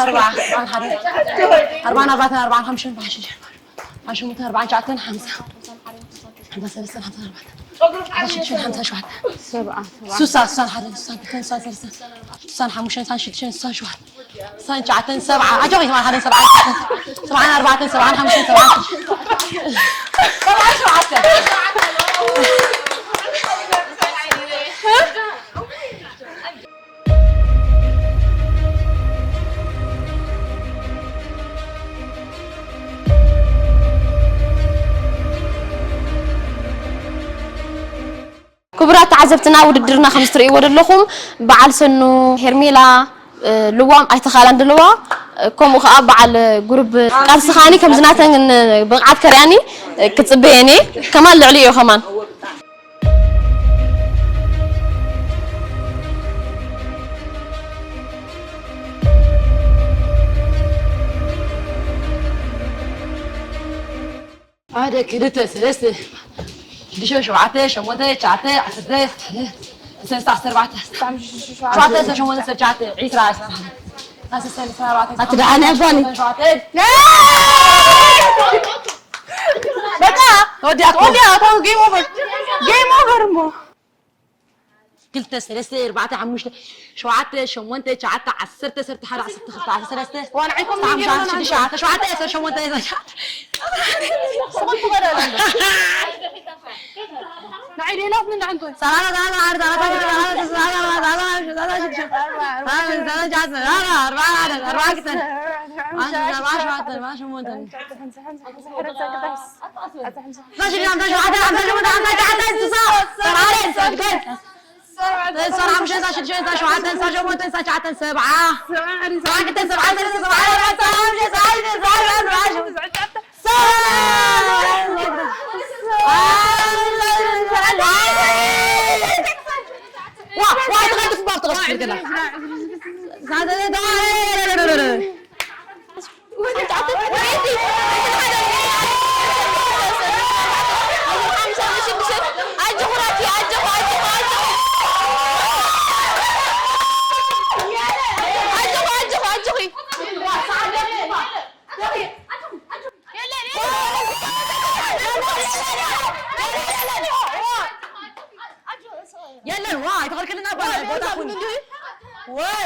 ኣርባዓ፣ ኣርባዓን ሓደን፣ ኣርባዓን ኣርባዕተን፣ ኣርባዓን ሓሙሽተን፣ ኣርባዓን ሽዱሽተን፣ ኣርባዓን ሸሞንተን፣ ኣርባዓን ትሽዓተን፣ ሓምሳ፣ ሓምሳ ሰለስተን፣ ሓምሳ ኣርባዕተን፣ ሓምሳ ሽዱሽተን፣ ሓምሳ ሸውዓተን፣ ሰብዓ፣ ሰብዓ። ሱሳ፣ ሱሳን ሓደን፣ ሱሳን ክልተን፣ ሱሳን ሰለስተን፣ ሱሳን ሓሙሽተን፣ ሱሳን ሽዱሽተን፣ ሱሳን ሸውዓተን። ሰብዓን ትሽዓተን፣ ሰብዓ፣ ኣጆኺ፣ ሰብዓን ሓደን፣ ሰብዓን፣ ሰብዓን ኣርባዕተን፣ ሰብዓን ሓሙሽተን፣ ሰብዓን ሽዱሽተን። ክቡራት ተዓዘብትና፣ ውድድርና ከም እትርእይዎ ዘለኹም፣ በዓል ሰኑ፣ ሄርሜላ፣ እ፣ ልዋም ኣይተኻላን ዘለዋ፣ እ፣ ከምኡ ከኣ በዓል ጉሩብ ቃልሲ ከኣኒ ከምዚ ናተን ብቕዓት ከርእያኒ፣ እ፣ ክጽበየን እየ። ከማን ልዕሊ እዮ ከማን። ሓደ፣ ክልተ፣ ሰለስተ፣ ሽዱሽተ፣ ሸውዓተ፣ ሸሞንተ፣ ትሽዓተ፣ ዓሰርተ፣ ሰለስተ፣ ዓሰርተ ኣርባዕተ፣ ዓሰርተ ሸሞንተ፣ ዓሰርተ ትሽዓተ፣ ዒስራ፣ ዓሰርተ ኣርባዕተ፣ ኣቲ ደሓን እያ ጓል። ሸውዓተ። በቃ ተወዲኣ፣ ተወዲኣ፣ ተው፣ ጌም ኦቨር። ጌም ኦቨር እሞ። ክልተ፣ ሰለስተ፣ ኣርባዕተ፣ ሓሙሽተ፣ ሸውዓተ፣ ሸሞንተ፣ ትሽዓተ፣ ዓሰርተ፣ ዓሰርተ ሓደ፣ ዓሰርተ ክልተ፣ ዓሰርተ ሰለስተ፣ ዋን ዓይኮም ዓሰርተ ሓሙሽተ፣ ዓሰርተ ሽዱሽተ፣ ዓሰርተ ሸውዓተ፣ ዓሰርተ ሸሞንተ፣ ዓሰርተ ትሽዓተ። ስኹም ትኸዳ ኣለኹም። ንዓይ ደይናት ምን ንዓንቱ? ሰላሳ፣ ሰላሳ፣ ዓሰርተ፣ ሰላሳ፣ ዓሰርተ፣ ሰላሳ፣ ዓሰርተ፣ ሰላሳ፣ ዓሰርተ፣ ሰላሳ፣ ዓሰርተ፣ ሰላሳ፣ ዓሰርተ፣ ሰላሳ፣ ዓሰርተ፣ ሰላሳ፣ ዓሰርተ፣ ኣርባዕተ፣ ኣርባዕተ፣ ኣርባዕተ፣ ሸሞንተ። የለን ዋ ኣይተኸልክልና ባላ ቦታ ኩኒ ወይ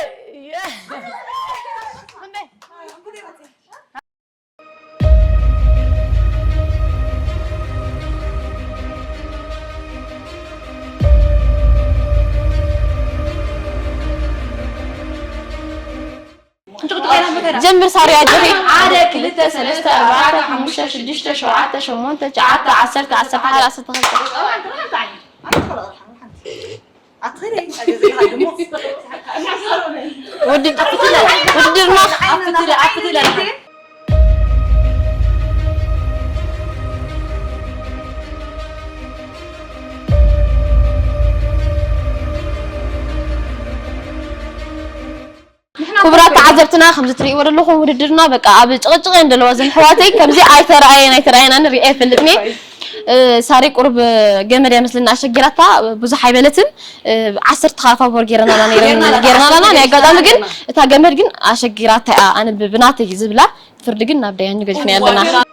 ጀምር ሳሪ ኣጆኺ። ሓደ ክልተ ሰለስተ ኣርባዕተ ሓሙሽተ ሽዱሽተ ሸውዓተ ሸሞንተ ትሽዓተ ዓሰርተ ዓሰርተ ሓደ ዓሰርተ ክልተ። ውድድርና ክቡራት ተዓዘብትና ከምዚ ትርእይዎ ዘለኹም ውድድርና በቃ ኣብ ጭቕጭቕ እየን ዘለዋ እዘን ኣሕዋተይ። ከምዚ ኣይተረኣየን ኣይተረኣየን ኣነ ሪኤ ኣይፈልጥን እየ። ሳሪ ቁሩብ ገመድ እያ መስለኒ ኣሸጊራታ ብዙሕ ኣይበለትን። ዓሰርተ ካርፋ ቦር ጌርና ኢና ነይረን ጌርና ኣለና። ናይ ኣጋጣሚ ግን እታ ገመድ ግን ኣሸጊራታ እያ። ኣነ ብ- ብናተይ ዝብላ ፍርዲ ግን ናብ ዳያኑ ገዲፍና ኣለና።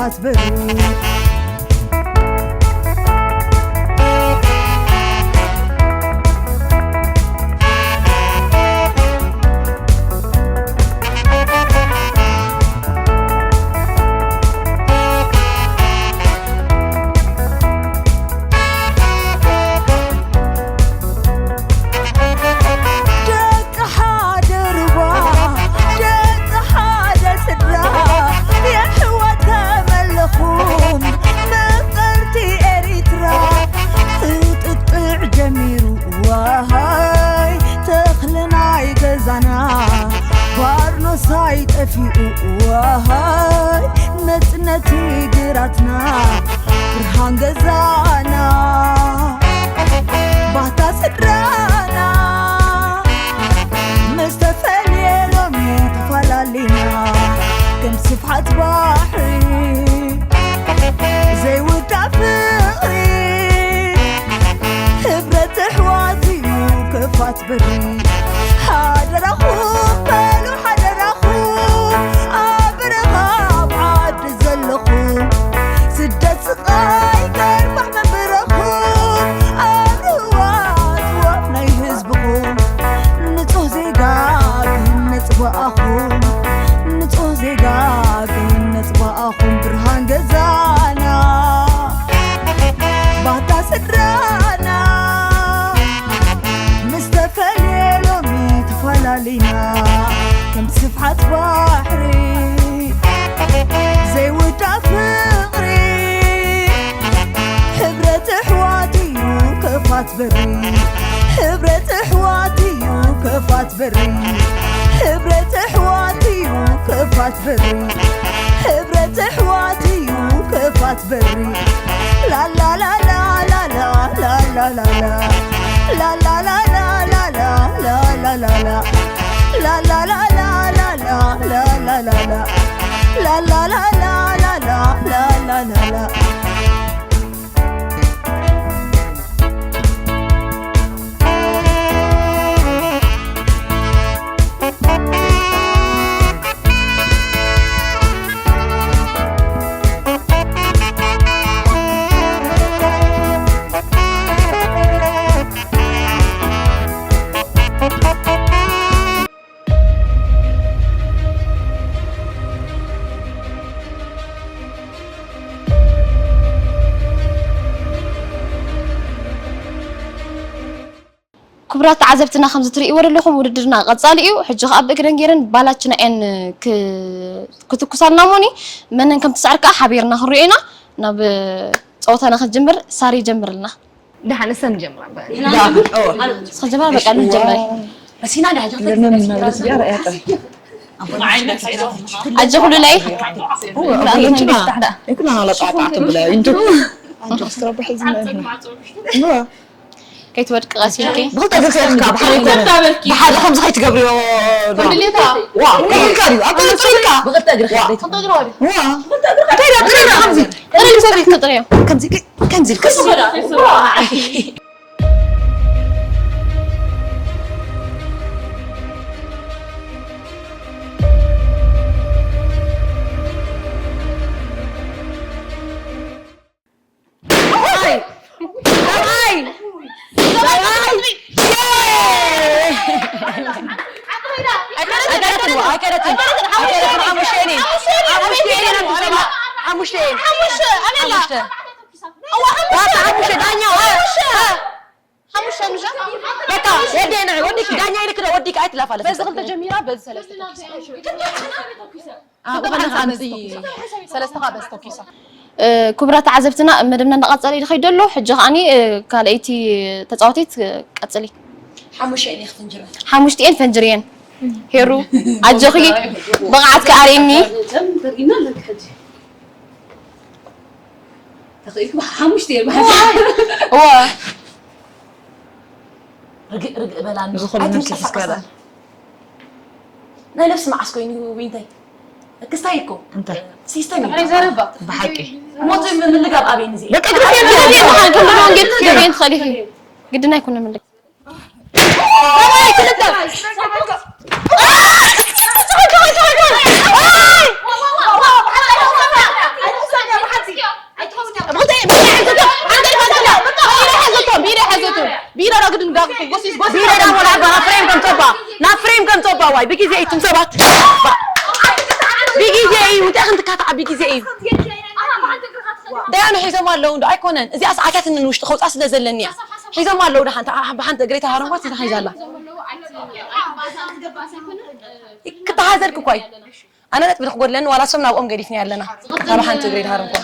ኣስበሪ። ደቂ ሓደ ሩባ፣ ደቂ ሓደ ስድራ፣ የሕዋት ከመለኹም መፍቀርቲ ኤሪትራ። ክጥጥዕ ጀሚሩ ዋሃይ ተኽሊ ናይ ገዛና፣ ባርኖሳይ ጠፊኡ ዋሃይ መጽነቲ ግራትና። ብርሃን ገዛና ባህታ ስድራና ምስ ተፈልየ ሎሚ ተፈላሊና። ከም ስፍሓት ባሕሪ ዘይውዳእ ፍቕሪ፣ ህብረት ኣሕዋት እዩ ክፋት በሪ። ሓደራኹም በሉ ሓደራኹም፣ ኣብ በረኻ ኣብ ዓዲ ዘለኹም፣ ስደት ስቓይ ከርፋሕ መንበረኹም፣ ኣብ ርህዋ ጽዋእ ናይ ህዝብኹም፣ ንጹህ ዜጋ ግን ነጽባኣኹም፣ ንጹህ ዜጋ ግን ነጽባኣኹም፣ ብርሃን ገዛና ባህታ ስድራና። ምስ ተፈልየ ሎሚ ተፈላሊና፣ ከም ስፍሓት ባሕሪ ዘይውዳእ ፍቕሪ። ህብረት ኣሕዋት እዩ ክፋት በሪ፣ ህብረት ኣሕዋት እዩ ክፋት በሪ፣ ህብረት ኣሕዋት እዩ ክፋት በሪ፣ ህብረት ኣሕዋት እዩ ክፋት በሪ። ላላላላላላላላላላ። ላላላላላላላላላላ። ላላላላላላላላላ። ላላላላላላላላላ። ክቡራት ተዓዘብትና፣ ከምዚ ትርእይዎ ዘለኹም ውድድርና ቀጻሊ እዩ። ሕጂ ኸኣ ብእግረን ገይረን ባላችና እየን ክ-፣ ክትኩሳልና እሞኒ፣ መነን ከም ትስዕር ከኣ ሓቢርና ክንሪኦ ኢና። ናብ ጸወታና ክንጅምር ሳሪ ጀምርልና። ደሓን ንሰን ጀምራ በል። ንሕና ንጀምር? ንስኺ ጀምራ፣ በቃ ንጀምር። ረሲና ዳ ሕጂ ለምን ክትነስነስ ማለት ነይራ? እዚኣ ርኣያ ጥራይ። ኣጀኹሉለይ። ኩላና ለጣጣ ትብለ እንቱ። ኣጆ ክትረብሕ ዝና። ከይትወድቂ ቀስ ኢልኪ። ብኽልተ እግርኪ ኢልካ ብሓደ ኣይኮነን። ብሓደ ከምዚ ከይትገብርዮ። ዋ፣ ከምዚ ኢልካ ድዩ? ኣብ ገለ ጥሪልካ። ብኽልተ እግርኺ ዋ። ዋ። እንታይ ኢላ ጥሪላ ከምዚ? ጥሪል ሰብ ኢልኪ ጥሪዮ። ከምዚ ኢልኪ፣ ከምዚ ኢልኪ። በቃ ወዲ ንዕ ወዲ ዳኛ ኢልክ ዶ ወዲክ ኣይትላፋለስ። በዚ ክልተ ጀሚራ በዚ ሰለስተ ተኩሳ። ኣዎ፣ ክልተ ሓንሳብ በዚ ተኩሳ። ሰለስተ ከዓ በዚ ተኩሳ። እ፣ ክቡራት ተዓዘብትና፣ መደብና እንዳቐጸለ እዩ ዝኸይድ ዘሎ። ሕጂ ከዓኒ፣ እ፣ ካልኣይቲ ተጻዋቲት፣ እ፣ ቀጽሊ። ሓሙሽተ እየን ክፍንጅረን። ሓሙሽተ እየን ፈንጅርየን። ሄሩ፣ ኣጆኺ፣ ብቕዓትኪ ኣርእኒ። ከም ተርጊምና ኣለኪ ሕጂ። ተኽኢልኪ ሓሙሽተ እየን ብሓንሳብ። እወ። ርግእ ርግእ በላ እንዶ። እዚ ኩሉ ነብሲ ኣይትንቀሳቐሳ። ዝስከላ። ናይ ነብሲ መዓስ ኮይኑ ዊንታይ? ክስታይ እኮ። እንታይ? ሲስተም እዩ። ናይ ዘረባ። ብሓቂ። ሞት ምልጋብ ኣበይን እዚ? በቃ ግደፍዮ። ግደፍዮ። ከም ብሎን ጌት ክትገብርዮ ትኽእሊ ኢኺ። ግድን ኣይኮነን ምልጋብ። ሰብኣይ ክልተ። ባይ ብግዜ እዩ እቱም ሰባት። ብግዜ እዩ እንታይ ክንትካታዕ ብግዜ እዩ። ደያኑ ሒዞም ኣለዉ እንዶ ኣይኮነን። እዚኣ ሰዓታት ንውሽጢ ከውፃ ስለ ዘለኒ እያ። ሒዞም ኣለዉ ደሓን ብሓንቲ እግረይ ተሃረምኳ ተታሒዛ ኣላ። ክተሓዘልክ እኳ እዩ። ኣነ ነጥቢ ክጎድለኒ ዋላ ሶም ናብኦም ገዲፍና ኣለና። ካብ ሓንቲ እግረይ ተሃረምኳ።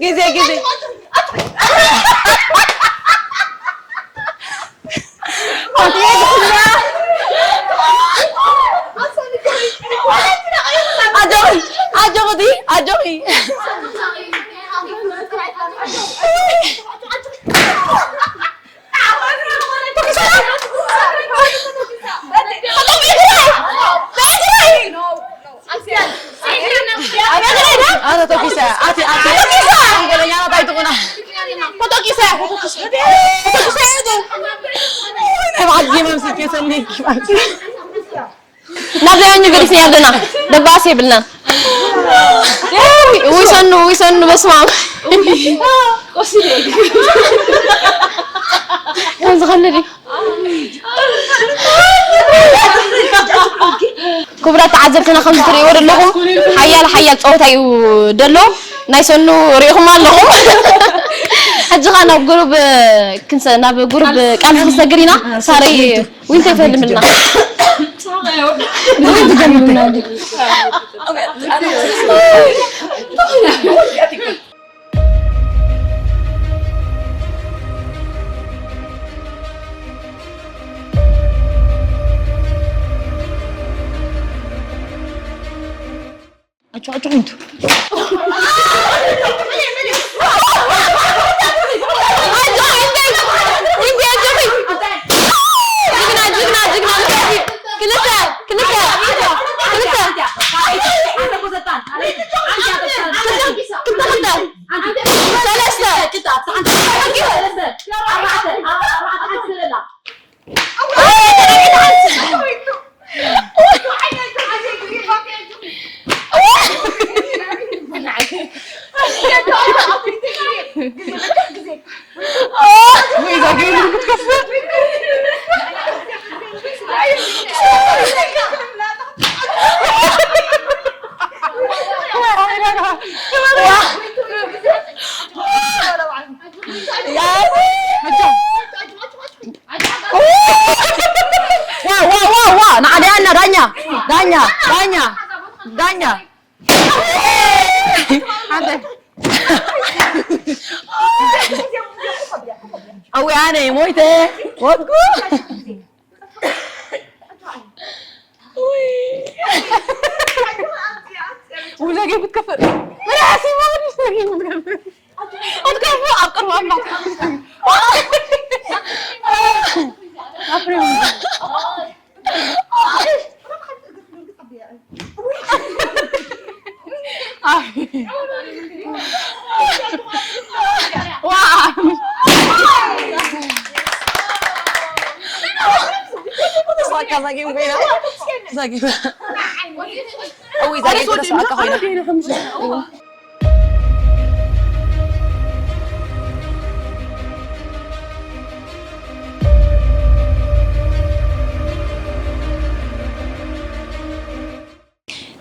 ግዜ ግዜ ኣጆኺ ኣጆኺ ኣጆኺ ኣነ ተኪሰ ኣቲ ኣቲ ተንኮለኛ ናት ኣይትኹና። ተኪሰ ተኪሰ ናይ በዓል ጌማ ምስልክ የሰኒ። ናብ ዘበኛ ገዲፍና ኣለና። ደባስ የብልና። ውይ ሰኑ ውይ ሰኑ በስማም ዝኸልል ክቡራት ተዓዘብትና ከምዚ ትርእይዎ ዘለኹም ሓያል ሓያል ፀወታ እዩ ደሎ። ናይ ሰኑ ርኢኹም ኣለኹም። ሕጂ ኸ ናብ ጉሩብ ክንሰ ናብ ጉሩብ ቃል ክንሰግር ኢና። ሳረይ ዊንተ ይፈልምልና ኣጆኺ ኣጆኺ እንቱ ጅግና ጅግና ጅግና ክልተ ክልተ ክልተ ክልተ ክልተ ሰለስተ ዋ ዋ ዋ ዋ ንዓ ዳኛ ዳኛ ዳኛ ዳኛ ዳኛ ሓደ ኣዊ ኣነ ሞይተ ወድኩ። ውይ። ውላ ጌብኩ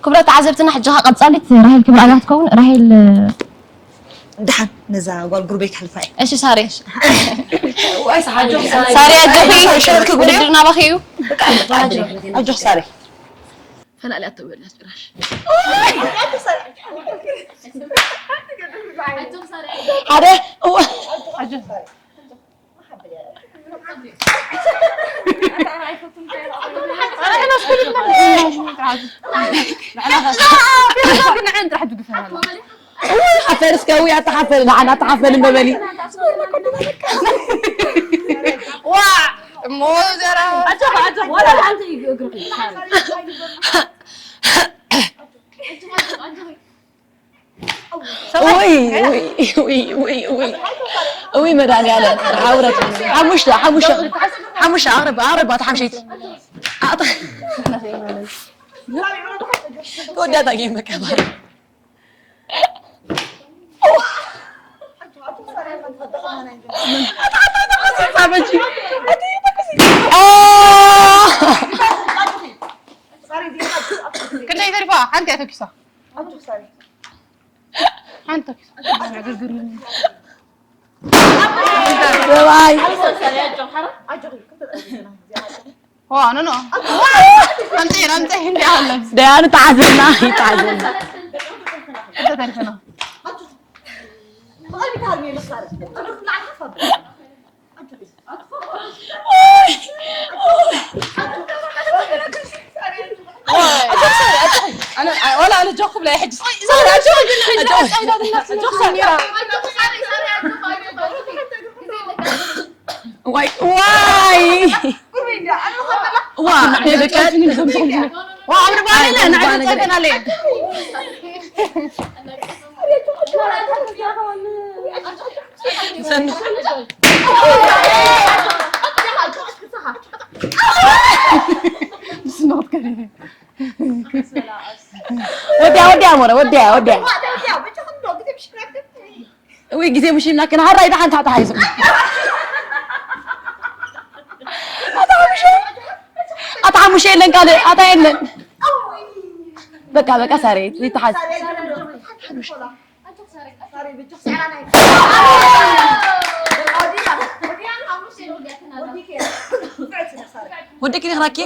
ክቡራት ተዓዘብትና፣ ሕጂ ኸዓ ቀጻሊት ራሄል ክብረኣብ እያ ክትከውን። ራሄል፣ ደሓን፣ ነዛ ጓል ጉርበይ ክሕልፋ እየ። እሺ፣ ሳሪ። ሳሪ፣ ኣጆኺ። ሸርክ ጉዳይ። ውድድር ናባኺ እዩ። ኣጆኺ፣ ሳሪ። ፈላልያ ተበላ ጭራሽ። ሓደ፣ እዋ። ሓፈር እስከ፣ ውይ፣ ኣተሓፈል፣ ንዓና ኣተሓፈል እምበበሊ። ዋ፣ እሞ ዘራ። ኣጆኺ፣ ኣጆኺ፣ ወላ ሓንቲ እግርኺ። ውይ፣ ውይ፣ ውይ፣ ውይ፣ ውይ። ውይ፣ መድኃኒዓለም። ሓውረት። ሓሙሽተ፣ ሓሙሽተ፣ ሓሙሽተ፣ ኣቕርባ፣ ኣቕርባ፣ እታ ሓምሸይቲ። ኣቕርባ። ተወዳእታ ጌም በቃ። ክንደይ ተሪፋ? ሓንቲ እያ ተኪሳ። ሓንቲ ተኪሳ። ሰብኣይ። ዋ፣ ኖ፣ ኖ። ኣምፅእ፣ ኣምፅእ፣ እንዲ ኣለ። ደያኑ ተዓዘብና፣ ይተዓዘብና። እንተ ተሪፈና። ኣነ፣ ኣነ፣ ወላ ኣነ ጆክ ብላ ሕጂ። ዋይ፣ ዋይ። ዋ፣ ደቀ። ዋ፣ ኣነ ባለ፣ ኣይ፣ ኣነ ባለ። ሰኑ። ወዲያ፣ ወዲያ፣ ሞረ፣ ወዲያ፣ ወዲያ። እውይ፣ ግዜ ምሽ ኢልና ክነሃራ ኢዳ ሓንቲ ኣታ ሓይዙ። ኣታ ሓሙሸ፣ ኣታ ሓሙሸ የለን ካልእ፣ ኣታ የለን። በቃ፣ በቃ፣ ሳሬ፣ ይተሓዝ። ወዲእኪ ዲኺ ራኪ?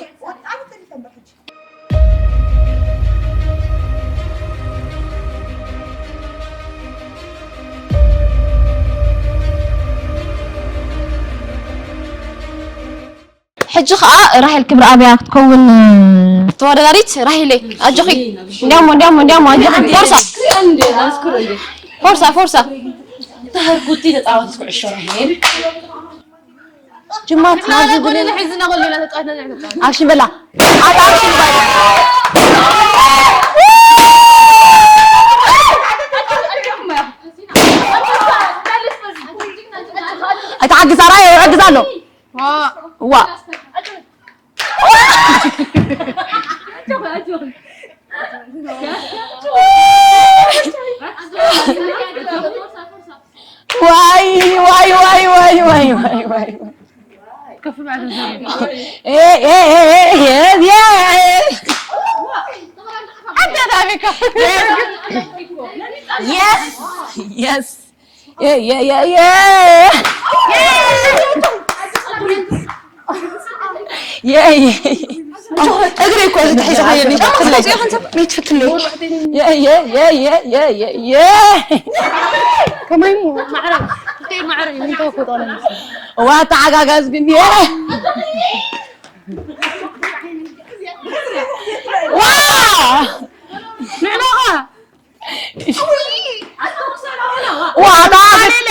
ሕጂ ኸኣ ራሄል ክብረኣብያ ክትከውን ተወዳዳሪት። ራሄለይ፣ ኣጆኺ። እንዲያሞ፣ እንዲያሞ፣ እንዲያሞ፣ ኣጆኺ። ፎርሳ። ፎርሳ፣ ፎርሳ። ተሃርኩቲ ተጻዋቲት ኩዕሾ ራሄል። ጅማት ሓዚ ግን ኣክሽን በላ። ኣታ ኣክሽን በላ። ኣይትሓግዝ፣ ኣራየ ይሕግዝ ኣሎ። ዋ። ዋ። ዋይ፣ ዋይ፣ ዋይ። ከፍ ማለት ነው። ኤ፣ ኤ፣ ኤ፣ ኤ፣ ኤ፣ ኤ። Yes, yes. Yeah, yeah, yeah, yeah. Yeah, yeah. እግረይ እኮ ተሒዙ ከየኒ። ጫማ ክመጽእ ይኽእል ሰብ መይትፍትኒ። Yeah, yeah, yeah, yeah, yeah, yeah, yeah. ከማይ ማዕረ፣ ከይ ማዕረ፣ እንታይ እኮ ጣለ መሰለኝ። ዋ፣ ተዓጋጋዝ ግን፣ yeah. ዋ! ንዕናኻ። ዋ፣ ዳ-፣ ኣሌለ።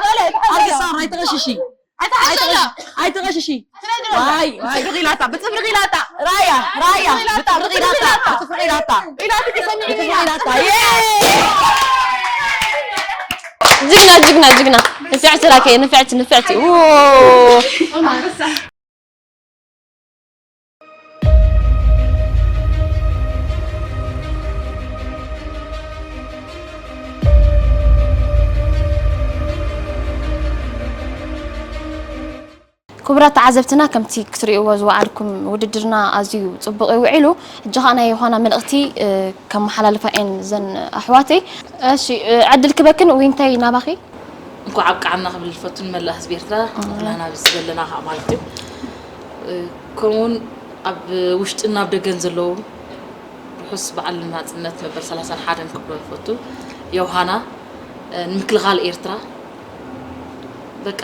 ኣይተቐሽሺ። ኣይተቐሽሺ። ኣይተቐሽሺ። ዋይ፣ ዋይ። ብጽፍሪ ኢላታ፣ ብጽፍሪ ኢላታ። ራያ፣ ራያ። ብጽፍሪ ኢላታ፣ ብጽፍሪ ኢላታ። ኢላታ፣ ኢላታ። ጅግና፣ ጅግና፣ ጅግና። ንፍዕቲ ራኬ፣ ንፍዕቲ፣ ንፍዕቲ። ው። ክቡራት ተዓዘብትና፣ ከምቲ ክትርእይዎ ዝወዓልኩም ውድድርና ኣዝዩ ጽቡቕ እዩ ውዒሉ። ሕጂ ኸኣ ናይ ዮሃና መልእኽቲ፣ እ፣ ከመሓላልፋ እየን እዘን ኣሕዋተይ። እሺ፣ እ፣ ዕድል ክበክን ዊንታይ ናባኺ። እንኳዕ ኣብቅዓና ክብል ዝፈቱ ንመላእ ህዝቢ ኤርትራ፣ ጠቕላላ ኣብዚ ዘለና ከዓ ማለት እዩ። እ፣ ከምኡውን ኣብ ውሽጥን ኣብ ደገን ዘለዉ ርሑስ በዓል ናጽነት መበል ሰላሳን ሓደን ክብሎ ይፈቱ። ዮሃና፣ እ፣ ንምክልኻል ኤርትራ፣ በቃ፣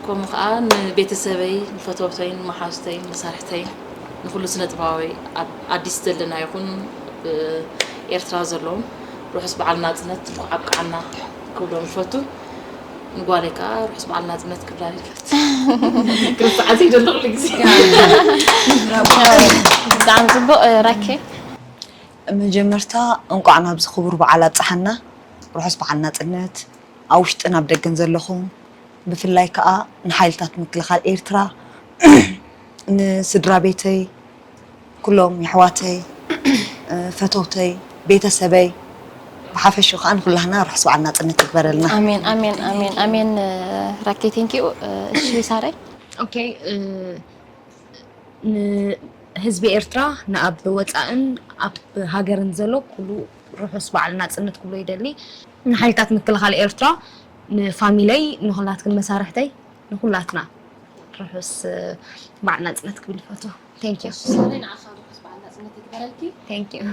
ከምኡ ከዓ ንቤተሰበይ፣ ንፈተውተይን፣ ንመሓዙተይን፣ መሳርሕተይን፣ ንኹሉ ስነ ጥበባዊ ኣብ ኣዲስ ዘለና ይኹን፣ እ፣ ኤርትራ ዘለዎም ርሑስ በዓል ናጽነት እንኳዕ ኣብቅዓና ክብሎም ይፈቱ። ንጓለይ ከዓ ርሑስ በዓል ናጽነት ክብላ ይፈቱ። ክርስዓ ዘይደሎ ኩሉ ግዜ። ብጣዕሚ ጽቡቕ፣ እ፣ ራኬ። መጀመርታ እንቋዕ ናብዚ ክቡር በዓል ኣብጽሓና። ርሑስ በዓል ናጽነት። ኣብ ውሽጥን ኣብ ደገን ዘለኹም፣ ብፍላይ ከኣ ንሓይልታት ምክልኻል ኤርትራ፣ ንስድራ ቤተይ፣ ኩሎም የሕዋተይ፣ ፈተውተይ፣ ቤተሰበይ፣ ብሓፈሽኡ ከኣ ንኹላህና ርሑስ በዓል ናጽነት ይግበረልና። ኣሜን፣ ኣሜን፣ ኣሜን፣ ኣሜን። ራኬ፣ ቴንኪዩ። እሺ፣ ሳረይ? ኦኬ፣ እ፣ ንህዝቢ ኤርትራ፣ ንኣብ ወጻእን ኣብ ሃገርን ዘሎ ኩሉ ርሑስ በዓል ናጽነት ክብሎ ይደሊ። ንሓይልታት ምክልኻል ኤርትራ፣ ንፋሚለይ፣ ንኹላትክን መሳርሕተይ፣ ንኹላትና ርሑስ በዓል ናጽነት ክብል ይፈቱ። Thank you። ሳሌ፣ ንዓኻ ርሑስ በዓል ናጽነት ይግበረልኪ። Thank you።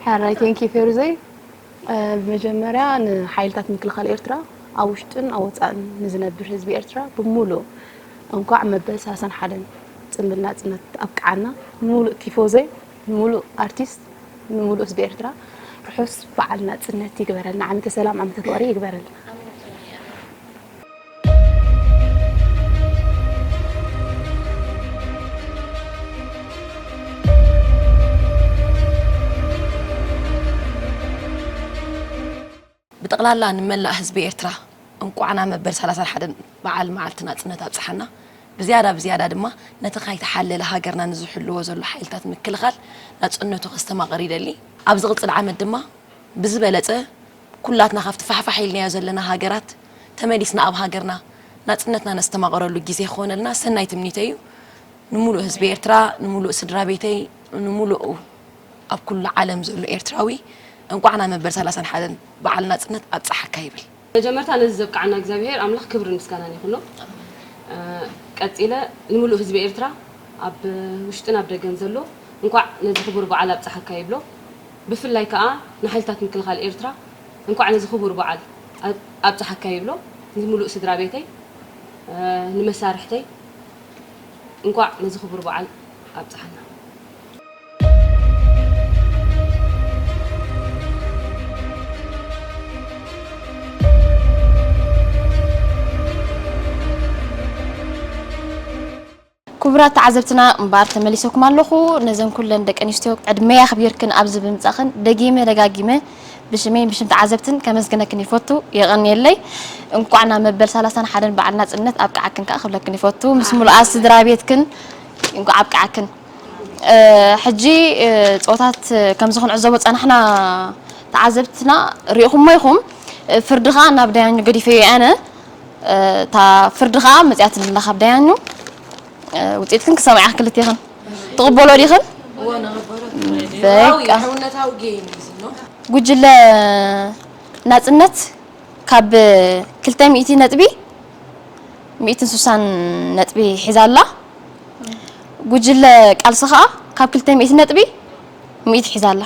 ሕራይ፣ thank you ፌሩዘይ። እ፣ ብመጀመርያ ንሓይልታት ምክልኻል ኤርትራ፣ ኣብ ውሽጥን ኣብ ወጻእን ንዝነብር ህዝቢ ኤርትራ ብምሉእ እንኳዕ መበል ሰላሳን ሓደን ጽንብል ናጽነት ኣብቅዓና። ንምሉእ ቲፎዞይ፣ ንምሉእ ኣርቲስት፣ ንምሉእ ህዝቢ ኤርትራ ርሑስ በዓል ናጽነት ይግበረልና። ዓመተ ሰላም፣ ዓመተ ፍቕሪ ይግበረልና። ብጠቕላላ ንመላእ ህዝቢ ኤርትራ እንቋዕ ናብ መበል ሰላሳን ሓደን በዓል መዓልቲ ናጽነት ኣብጽሓና። ብዝያዳ ብዝያዳ ድማ ነቲ ካይተሓለለ ሃገርና ንዝሕልዎ ዘሎ ሓይልታት ምክልኻል ናጽነቱ ከስተማቕር ይደሊ። ኣብ ዝቕጽል ዓመት ድማ ብዝበለጸ ኩላትና ካብቲ ፋሕፋሕ ኢልናዮ ዘለና ሃገራት ተመሊስና ኣብ ሃገርና ናጽነትና ነስተማቕረሉ ግዜ ክኾነልና ሰናይ ትምኒተይ እዩ። ንምሉእ ህዝቢ ኤርትራ፣ ንምሉእ ስድራ ቤተይ፣ ንምሉእ ኣብ ኩሉ ዓለም ዘሎ ኤርትራዊ እንቋዕ ናብ መበል ሰላሳን ሓደን በዓል ናጽነት ኣብጽሓካ ይብል። መጀመርታ ነዚ ዘብቅዓና እግዚኣብሔር ኣምላኽ ክብርን ምስጋናን ይኹኖ። እ፣ ቀጺለ ንምሉእ ህዝቢ ኤርትራ ኣብ ውሽጥን ኣብ ደገን ዘሎ እንቋዕ ነዚ ክቡር በዓል ኣብጽሓካ ይብሎ። ብፍላይ ከኣ ንሓይልታት ምክልኻል ኤርትራ እንቋዕ ነዚ ክቡር በዓል ኣብ-፣ ኣብጽሓካ ይብሎ። ንምሉእ ስድራ ቤተይ፣ እ፣ ንመሳርሕተይ እንቋዕ ነዚ ክቡር በዓል ኣብጽሓና። ክቡራት ተዓዘብትና፣ እምበኣር ተመሊሰኩም ኣለኹ። ነዘን ኩለን ደቂ ኣንስትዮ ዕድመ ኣኽቢርክን ኣብዚ ብምጻኽን ደጊመ ደጋጊመ ብሽመይን ብሽም ተዓዘብትን ከመስግነክን ይፈቱ። የቐንየለይ። እንቋዕ ናብ መበል ሰላሳን ሓደን በዓል ናጽነት ኣብቅዓክን ከኣ ክብለክን ይፈቱ። ምስ ምሉኣት ስድራ ቤትክን እንቋዕ ኣብቅዓክን። እ፣ ሕጂ፣ እ፣ ጾታት፣ እ፣ ከምዚ ክንዕዘቦ ጸናሕና፣ ተዓዘብትና ሪኢኹሞ ኢኹም። እ፣ ፍርዲ ኸኣ ናብ ዳያኑ ገዲፈዮ ኣነ። እታ ፍርዲ ከዓ መፅያትልና ካብ ዳያኑ ውፅኢትክን ክሰምዓ ክልቴኽን ትቕበሎ ዲኽን? በቃ። ጉጅለ ናፅነት ካብ ክልተ ሚእቲ ነጥቢ ሚእትን ስሳን ነጥቢ ሒዛ ኣላ። ጉጅለ ቃልሲ ከዓ ካብ ክልተ ሚእቲ ነጥቢ ሚእቲ ሒዛ ኣላ።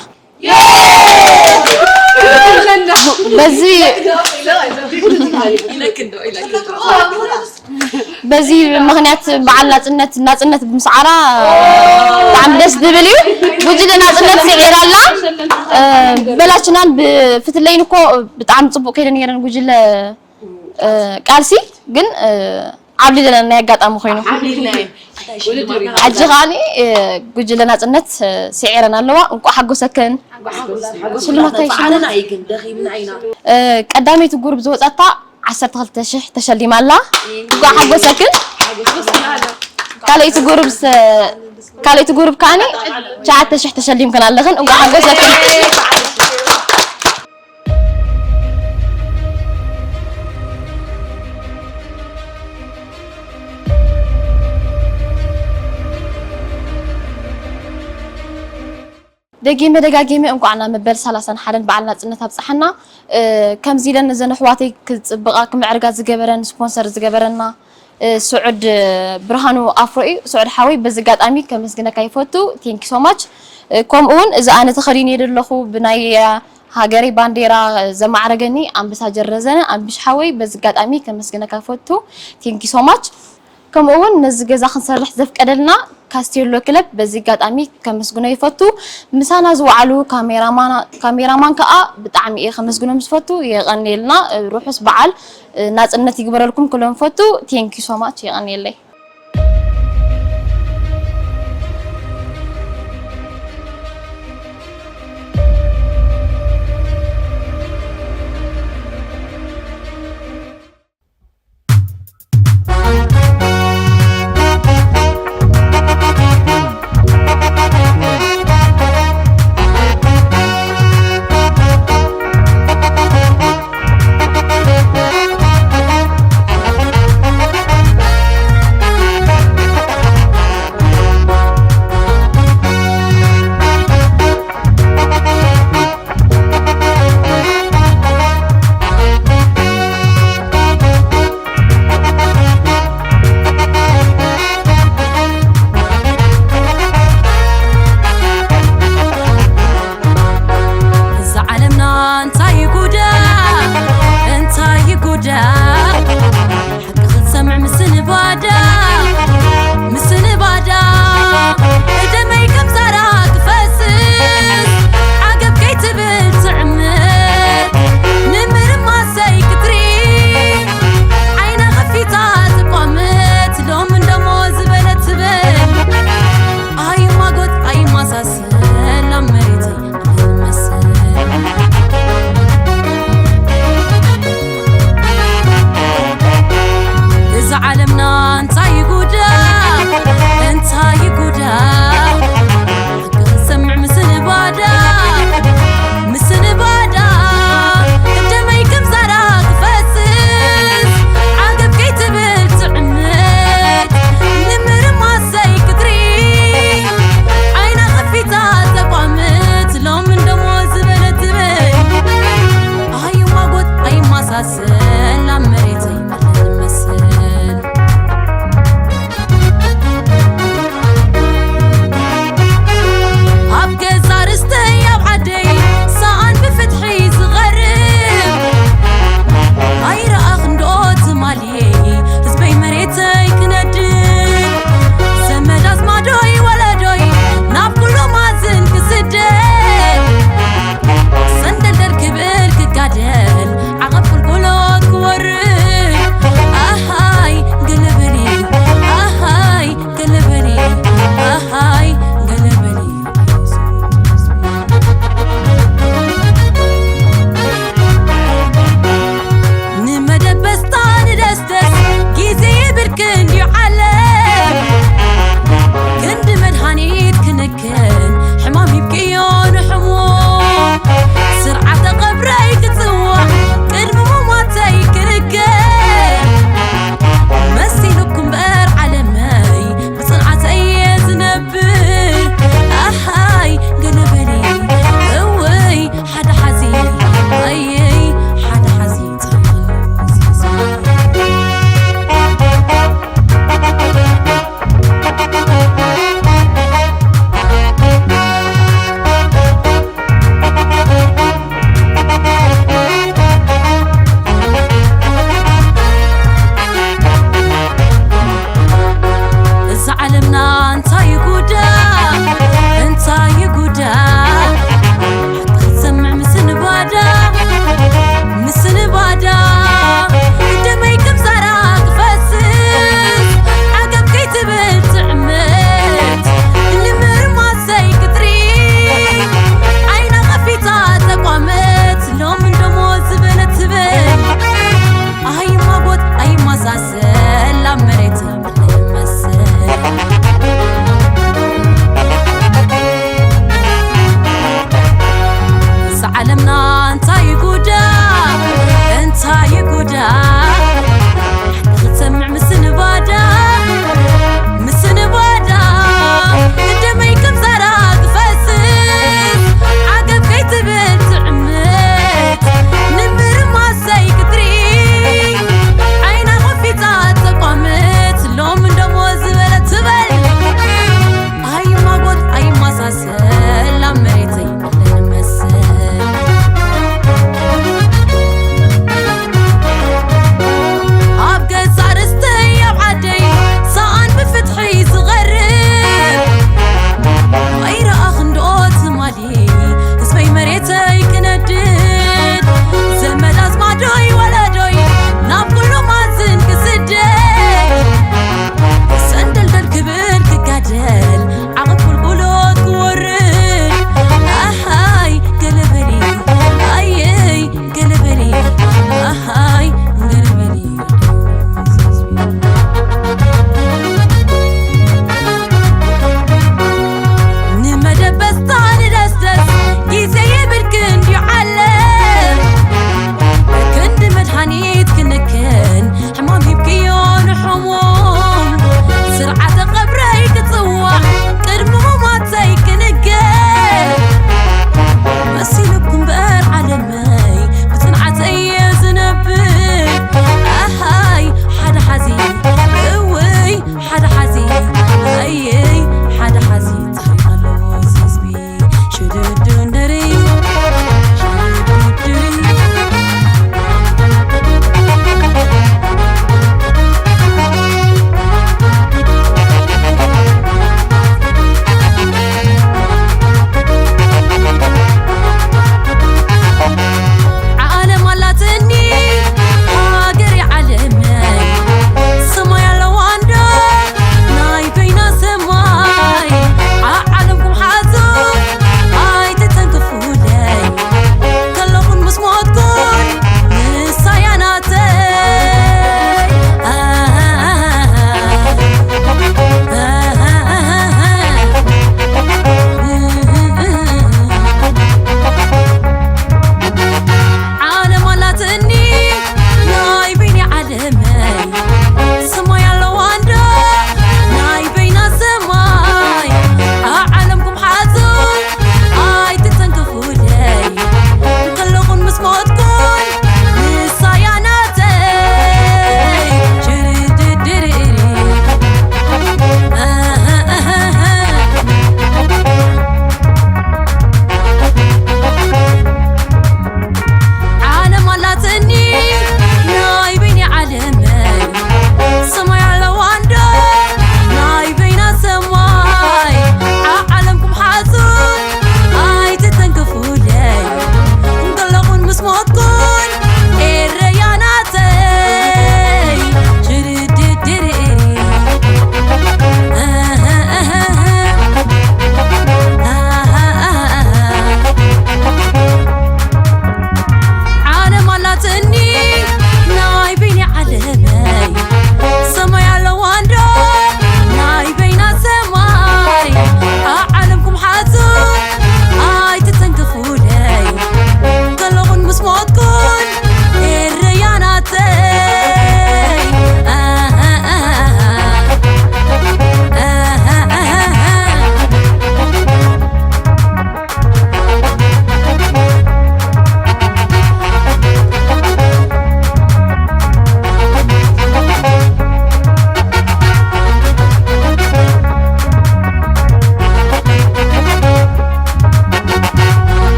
በዚ በዚ ምኽንያት በዓል ናፅነት ናፅነት ብምስዓራ ብጣዕሚ ደስ ዝብል እዩ። ጉጅለ ናፅነት ስዒራ ኣላ። በላችናን ብፍትለይን እኮ ብጣዕሚ ፅቡቅ ከይደ ነይረን ጉጅለ ቃልሲ ግን ዓብሊለና ናይ ኣጋጣሚ ኮይኑ ሕጂ ከዓኒ ጉጅለ ናፅነት ስዒረን ኣለዋ። እንቋዕ ሓጎሰክን። ሽልማት እንታይ ሽልማት? ቀዳመይቲ ጉሩብ ዝወፃታ ዓሰርተ ክልተ ሽሕ ተሸሊማ ኣላ። እንቋዕ ሓጎሰክን። ካልኣይቲ ጉሩብ ካልኣይቲ ጉሩብ ከዓኒ ትሽዓተ ሽሕ ተሸሊምክን ኣለኽን። እንቋዕ ሓጎሰክን። ደጊመ ደጋጊመ እንቋዕ ናብ መበል ሰላሳን ሓደን በዓል ናፅነት ኣብፀሐና። ከምዚ ኢለን እዘን ኣሕዋተይ ክፅብቓ ክምዕርጋ ዝገበረን ስፖንሰር ዝገበረና ስዑድ ብርሃኑ ኣፍሮ እዩ። ስዑድ ሓወይ በዚ ኣጋጣሚ ከመስግነካ ይፈቱ። Thank you so much። ከምኡ እውን እዚ ኣነ ተኸዲነ ዘለኹ ብናይ ሃገረይ ባንዴራ ዘማዕረገኒ ኣምበሳጀር ረዘነ ኣምብሽ ሓወይ በዚ ኣጋጣሚ ከመስግነካ ይፈቱ። Thank you so much። ከምኡ እውን ነዚ ገዛ ክንሰርሕ ዘፍቀደልና ካስቴሎ ክለብ በዚ ኣጋጣሚ ከመስግኖ ይፈቱ። ምሳና ዝወዓሉ ካሜራማን ከዓ ብጣዕሚ እየ ከመስግኖም ዝፈቱ። የቐንየልና። ርሑስ በዓል ናፅነት ይግበረልኩም ክሎም ፈቱ። Thank you so much። የቐንየለይ።